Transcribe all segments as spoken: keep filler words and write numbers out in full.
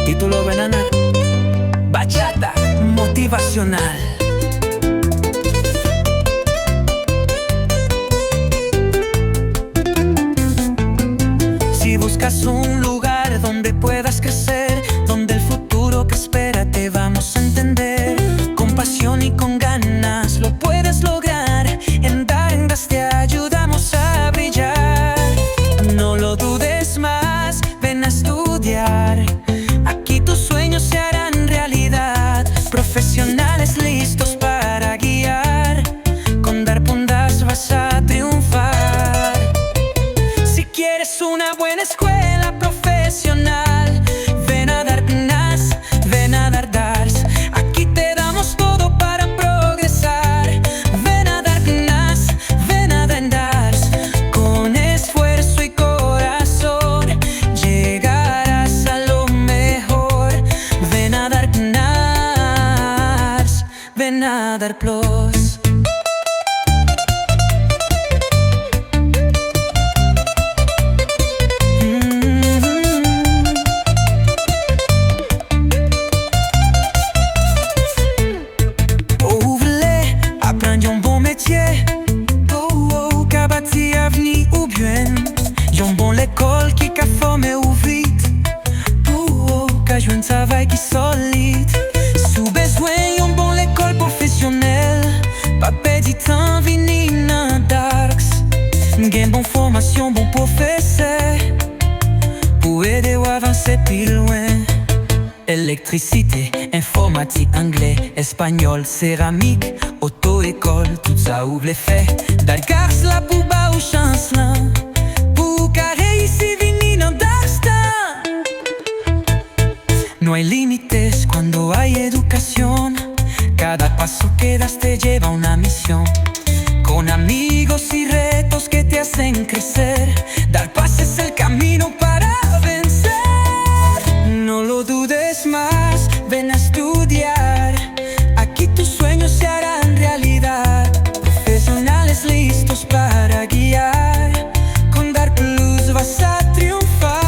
Y tú lo ven a na-, Bachata motivacional. Si buscas un lugar donde puedas crecer, donde el futuro que espera te vamos a entender. Con pasión y con ganas lo puedes lograr. En Darkness te ayudamos a brillar. No lo dudes más, ven a estudiar. Aquí tus sueños se harán realidad. Profesionales listos para guiar. Con Darkness vas a triunfar. Si quieres una buena escuela profesional, ven a Darkness, ven a Darkness. Aquí te damos todo para progresar. Ven a Darkness, ven a Darkness. Con esfuerzo y corazón llegarás a lo mejor. Ven a Darkness, ven a Darkness. Ou vle aprann yon bon metye pou ou ka bati avni oubyen yon bon lekòl ki ka fòme ou vit pou ou ka jwenn travay ki solid. Si w bezwen yon bon lekòl pwofesyonèl, pa pèdi tan, vini nan Darks. Gen bon fòmasyon, bon pwofesè pou ede w avanse pi lwen. Elektrisite, enfòmatik, anglè, espanyòl, seramik, oto-ekòl, tout sa ou vle fè. Darks la pou ba ou chans lan, pou ou ka reyisi, vini nan Darks la. No hay límites cuando hay educación. Cada paso que das te lleva a una misión. Con amigos y retos que te hacen crecer. Dar pases el camino para vencer. No lo dudes más, ven a estudiar. Aquí tus sueños se harán realidad. Profesionales listos para guiar. Con Dark Plus vas a triunfar.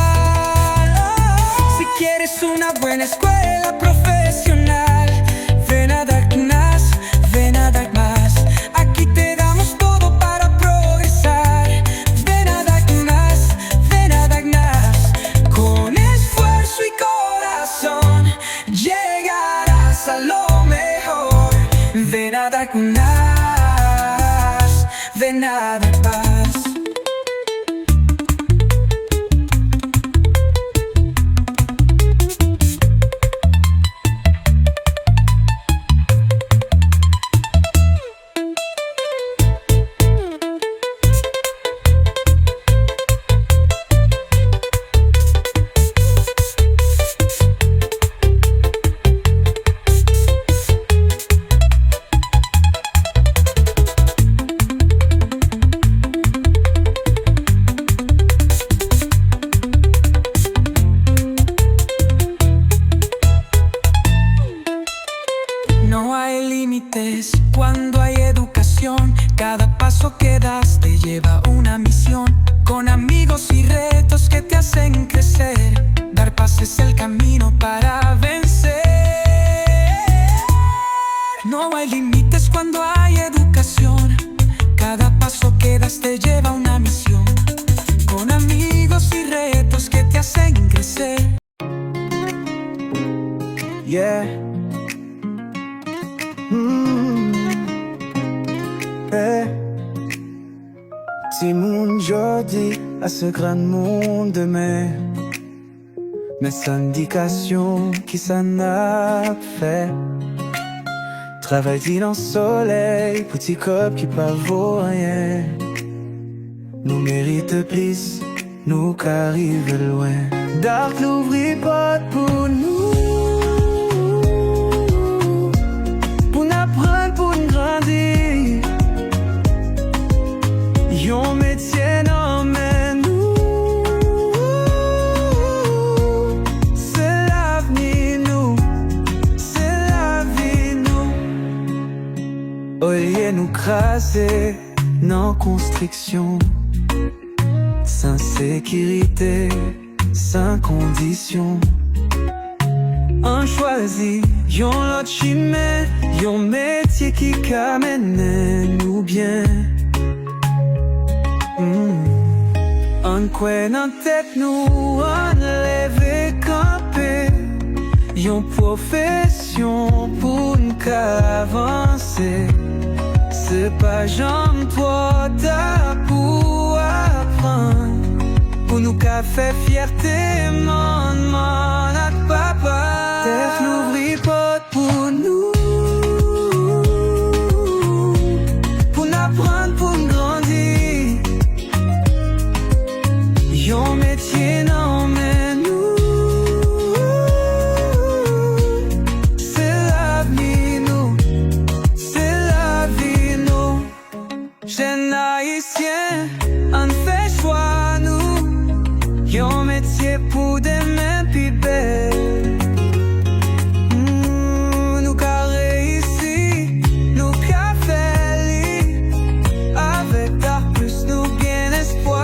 Si quieres una buena escuela profesional, ven a Darkness, ven a Darkmas. Aquí te damos todo para progresar. Ven a Darkness, ven a Darkmas. Con esfuerzo y corazón llegarás a lo mejor. Ven a Darkness, ven a Darkmas. No hay límites cuando hay educación. Cada paso que das te lleva a una misión. Con amigos y retos que te hacen crecer. Dar pases el camino para vencer. No hay límites cuando hay educación. Cada paso que das te lleva a una misión. Con amigos y retos que te hacen crecer. Yeah. Mm. Eh. Timoun jodi a se granmoun demen. Men san edikasyon, kisa n ap fè? Travay di nan solèy pou ti kòb ki pa vo anyen. Nou merite plis, nou ka rive lwen. Dark louvri pòt pou nou, pou n aprann, pou n grandi. Yon metye nan men nou, se lavni nou, se lavi nou. Olye nou kraze nan konstriksyon, san sekirite, san kondisyon. Ann chwazi yon lòt chimen, yon metye ki ka mennen nou byen. Hmm. Ann kwè nan tèt nou, ann leve kanpe. Yon pwofesyon pou n ka avanse. Se pa janm twò ta pou aprann. Pou nou ka fè fyète manman ak papa. Tèt louvri pòt pou nou. Pou n aprann, pou n grandi. Yon metye nan men nou. Se lavni nou. Se lavi nou. Jèn ayisyen, ann fè chwa nou. Yon metye pou demen pi bèl. Hmm, nou ka reyisi, nou ka fè li. Avèk Dark Plus, nou gen espwa.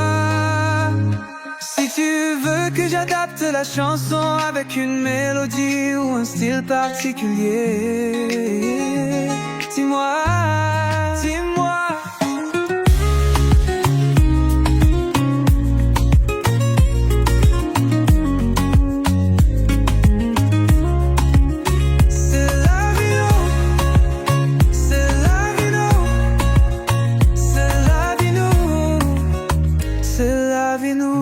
Si tu veux que j'adapte la chanson avec une mélodie ou un style particulier, dis-moi, dis-moi. Se lavi nou, se lavi nou, se lavi nou, se lavi nou.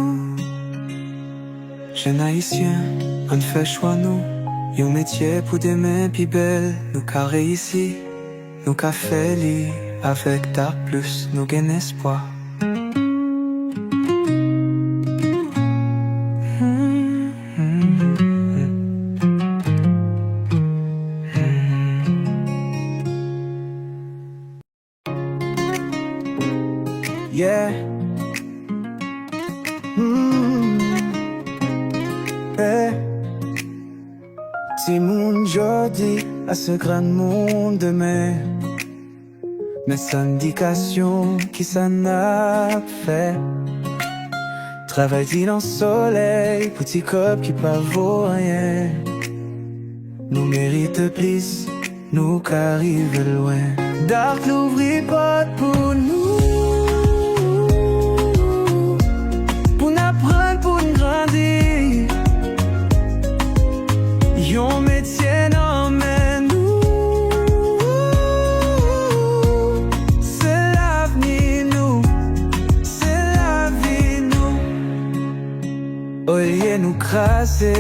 Jèn ayisyen, ann fè chwa nou. Yon metye pou demen pi bèl. Nou ka reyisi, nou ka fè li. Avèk Dark Plus, nou gen espwa. Yeah. Mm. Eh. Timoun jodi a se granmoun demen. Men san edikasyon, kisa n ap fè? Travay di nan solèy pou ti kòb ki pa vo anyen. Nou merite plis, nou ka rive lwen. Dark louvri pòt pou nou, pou n aprann, pou n grandi. Yon metye nan men nou. Se lavni nou, se lavi nou. Olye nou kraze.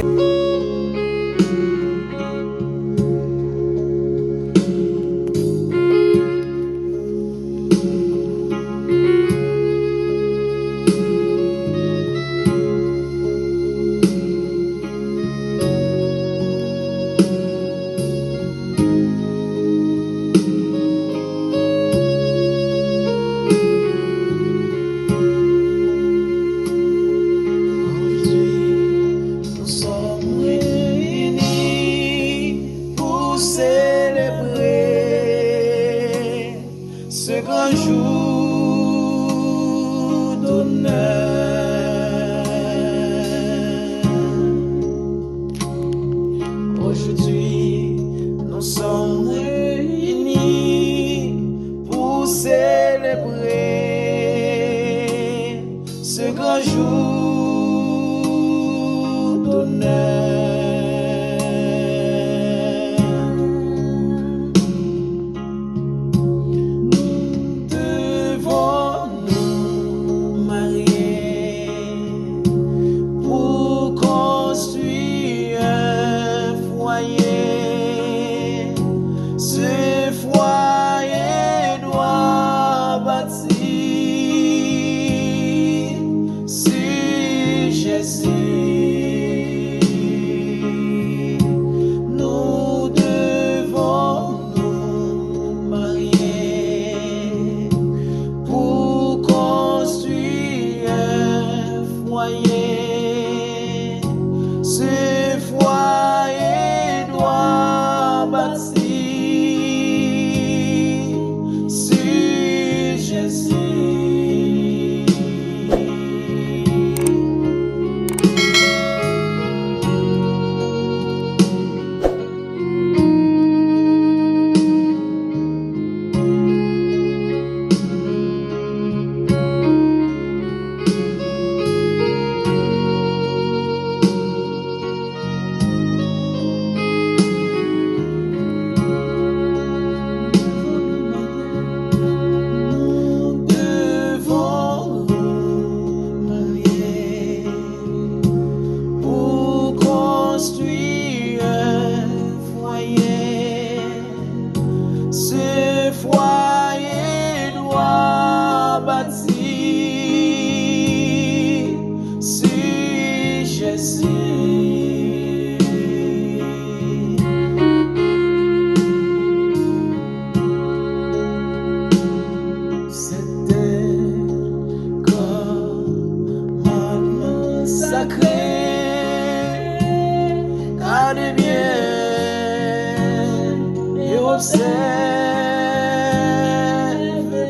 Gade byen e obsève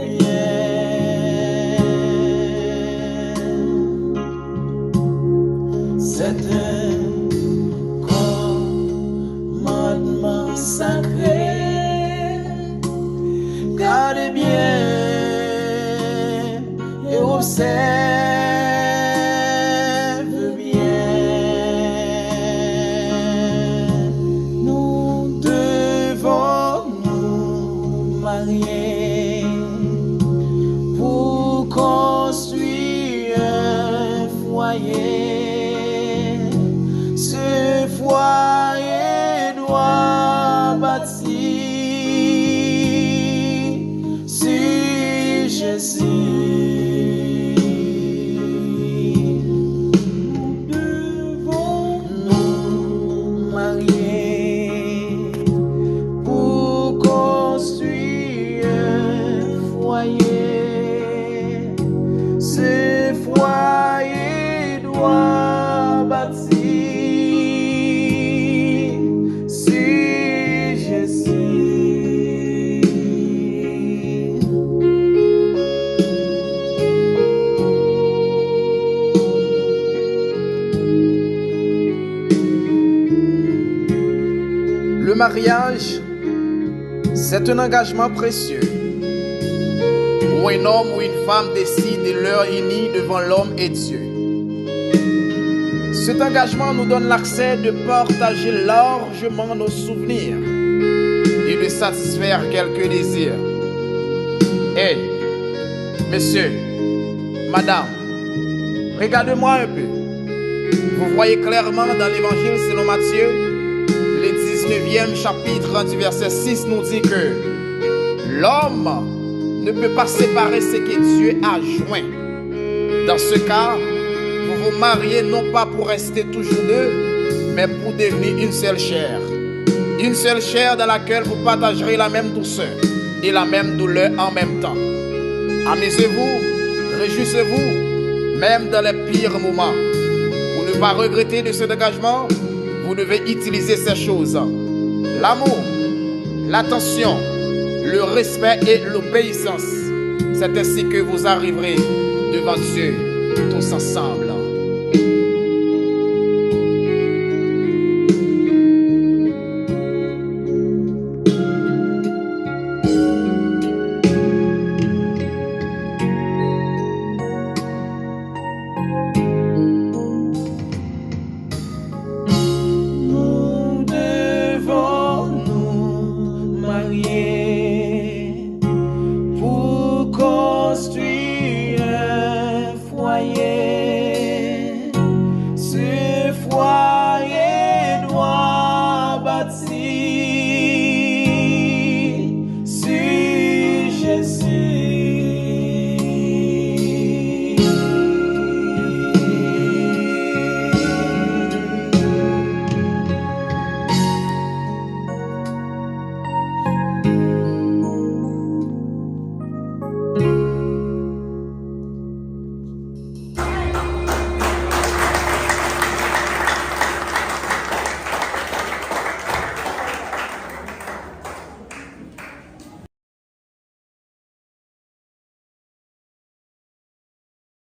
byen. Sèten kòmandman sakre. Gade byen e obsève byen. Nou devon nou marye pou konstwi yon fwaye. Se fwaye dwa bati. Si Jezi, nou devon nou marye pou konstwi yon fwaye. Se fwaye dwa bati. Si Jezi. Le mariage, c'est un engagement précieux où un homme ou une femme décide de leur unir devant l'homme et Dieu. Cet engagement nous donne l'accès de partager largement nos souvenirs et de satisfaire quelques désirs. Hé, monsieur, madame, regardez-moi un peu. Vous voyez clairement dans l'Évangile selon Matthieu, le dix-neuvième chapitre du verset six nous dit que l'homme ne peut pas séparer ce que Dieu a joint. Dans ce cas, vous vous mariez non pas pour rester toujours deux, mais pour devenir une seule chair. Une seule chair dans laquelle vous partagerez la même douceur et la même douleur en même temps. Amusez-vous, réjouissez-vous, même dans les pires moments. Pour ne pas regretter de cet engagement, vous devez utiliser ces choses. L'amour, l'attention, le respect et l'obéissance. C'est ainsi que vous arriverez devant Dieu tous ensemble.